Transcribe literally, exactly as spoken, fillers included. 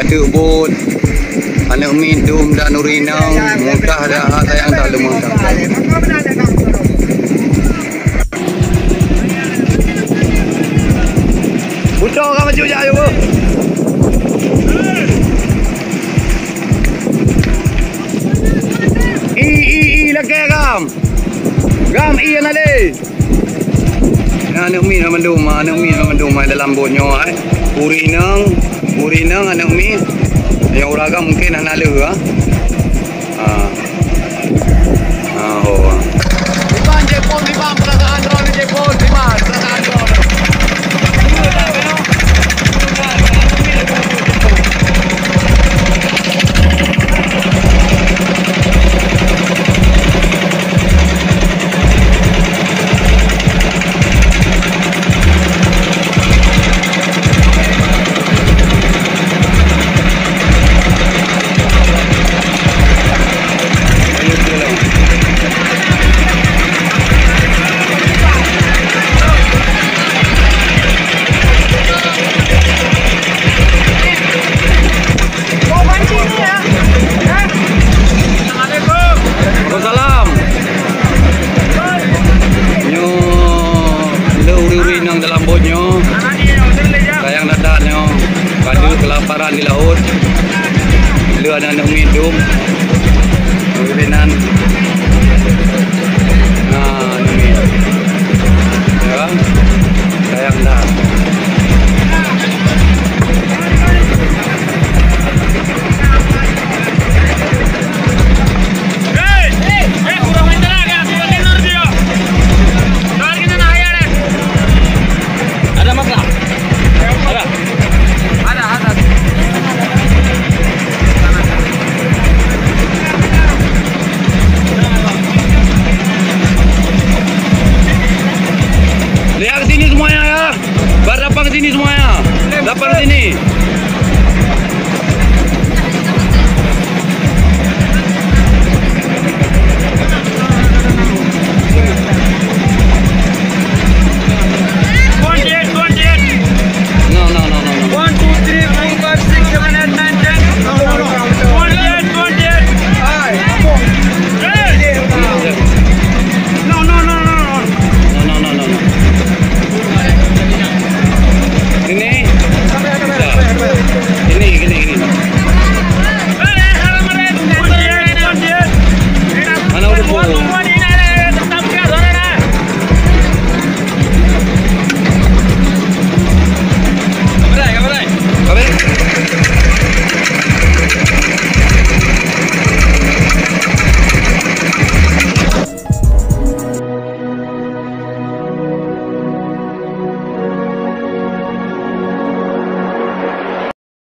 Teuk bot, aneuk miet dum dan ureueng inong, murtah dah, sayang dah leumoh dah. Butong ka maju jak, ayo, Bu. I, i, i, lakée gam. Gam, i, na lé. Nah, aneuk miet mandum, aneuk miet mandum dalam bot nyoe, eh. Ureueng inong, ureueng inong aneuk miet. Nyang ureueng agam mungken hana le, ah. Ah. Ah, ho. Iban jepon, iban perasaan droe jepon, iban perasaan droe. Waalaikumsalam. Nyoe le ureueng-ureueng nyang dalam bot nyoe. Sayang that-that nyoe. Padub kelaparan di laôt. Le aneuk-aneuk miet dum.